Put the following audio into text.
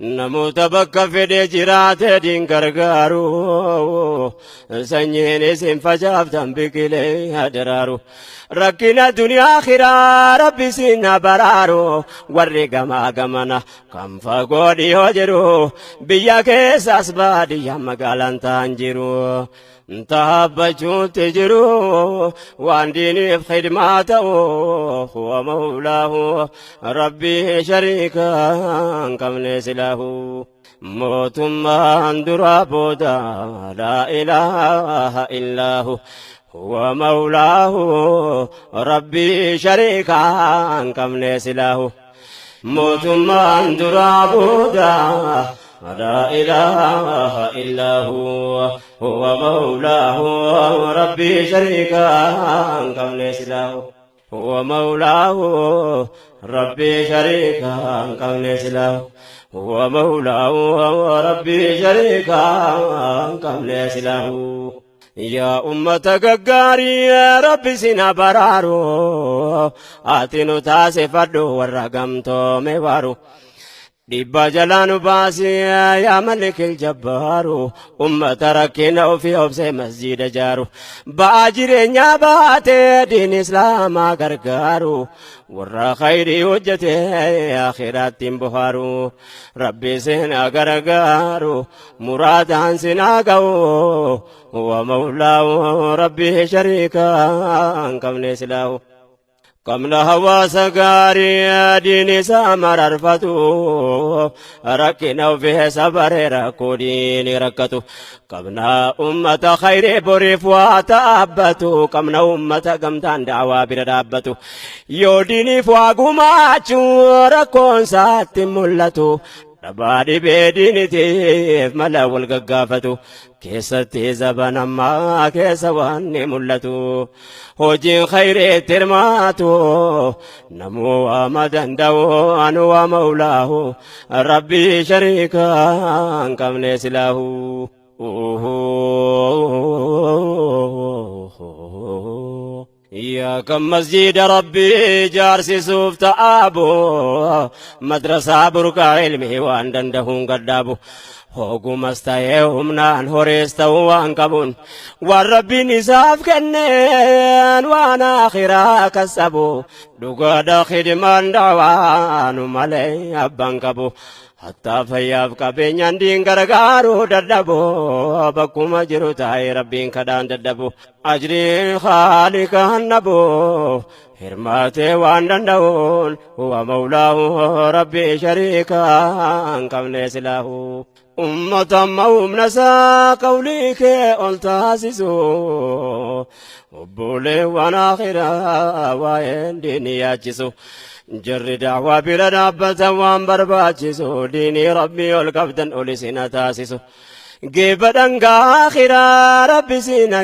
Namoota bakka fedhe jiraate diin gargaaru, sanyiin isin facaaftan biqilee hadaraaru. Rakkina duniyaa akhiraa Rabbi isin haa baraaru. Warri gamaa gamana kan fagoo dhiyoo jiru, biyya keessaas baadiyyaa magaalaan ta'an jiru. Taabbachuutti jiru waan diiniif khidmaa ta'u, huwa mawlaahu Rabbii shariika hin qabne silaahu. Mootummaan duraa booda laa ilaaha illaahu, huwa mawlaahu Rabbii shariika hin qabne silaahu. Mootummaan duraa booda laa ilaaha illaahu, huwa mawlaahu Rabbii shariika hin qabne silaahu. Huwa mawlaahu Rabbii shariika hin qabne silaahu. Huwa mawlaahu Rabbii shariika hin qabne silaahu. Yaa ummata gaggaarii, Rabbi sina baraaru, ati nu taasifadhu warra gamtoome waaru. Dhiibbaa jalaa nu baasi yaa malikil jabbaaru, ummata rakkina ofii obsee masjiida jaaru. Ba'aa jireenyaa baatee diin islaamaa gargaaru, warra khayrii hojjete akhiraatti hin bohaaru. Rabbi sina gargaaru, muraadaan sinaa ga'u, huwa mawlaahu Rabbi shariika hin qabne silaahu. Qabna hawaasa gaarii diin isaa mararfatu, rakkina ofii sabaree rakkoo diini rakkatu. Qabna ummata khayrii boriif waa dhaabbatu, qabna ummata gamtaan da'awaa bira dhaabbatu. Yoo diiniif waa gumaachuu rakkoon isaatti mul'atu, dhabaa dhibee diinitiif mala wal gaggaafatu. Keessatti zaban ammaa keessa waan ni mul'atu, hojiin khayriitti hirmaatu namuu waama danda'u anu waa mawlaahu Rabbii shariika hin qabne silaahu. Yaa kan masjiida Rabbii jaarsisuuf ta'aabu, madrasaa burqaa ilmii waan dandahuun gadhaabu, hogumas ta'ee humnaan horiis ta'uu waan qabuun, waan Rabbiin isaaf kenneen waan akhiraa kasabu, dhugaadha khidmaan da'waanu malee abbaan qabu. Hattaa fayyaaf qabeenyaan diin gargaaruu dadhabu, bakkuma jiru taa'ee Rabbiin kadhaan dadhabu. Ajriin khaaliqaan dhabu, hirmaatee waan danda'uun, huwa mawlaahu Rabbii shariika hin qabne silaahu. Ummata amma humna isaa qawlii kee ol taasisu, obboleewwan akhiraa waa'een diinii yaachisu. Jarri da'waa bira dhaabbatan waan barbaachisu, diinii Rabbii ol qabdan ol isin taasisu. Geeba dhangaa akhiraa Rabbi sina.